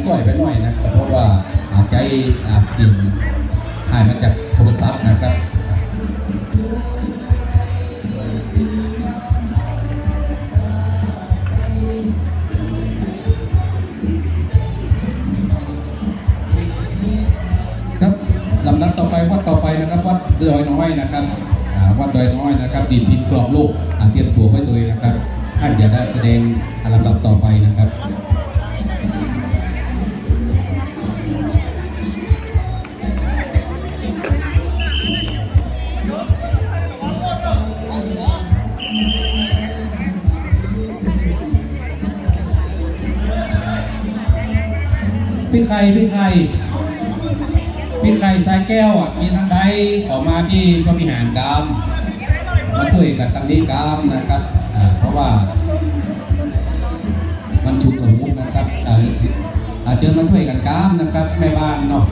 ໜ້ອຍໄປໜ້ອຍນະ ກໍເພາະວ່າ ອາ ໃຈ ອາ ສຽງຖ່າຍມາຈາກໂທລະສັບນະຄັບ. ຄັບ ລຳດັບຕໍ່ໄປ ວັດຕໍ່ໄປນະຄັບ ວັດດອຍນ້ອຍນະຄັບ ອາ ວັດດອຍນ້ອຍນະຄັບ ທີ່ພິມກອບໂລກ ອາ ຕຽມຕົວໄວ້ໂດຍນະຄັບ ທ່ານຈະໄດ້ສະແດງ ອາ ລຳດັບຕໍ່ໄປນະຄັບ. ພີ່ໄຂ່ ພີ່ໄຂ່ ພີ່ໄຂ່ສາຍແກ້ວ ອະ ມີທາງໃດ ເຂົ້າມາທີ່ພະວິຫານກາມ ມາຊ່ວຍກັນຕັ້ງນີ້ກາມນະຄັບ ອາ ເພາະວ່າ ມັນຊຸກລະຫຸກນະຄັບ ອາ ອາ ເຊີນມາຊ່ວຍກັນກາມນະຄັບ ແມ່ບ້ານເນາະ.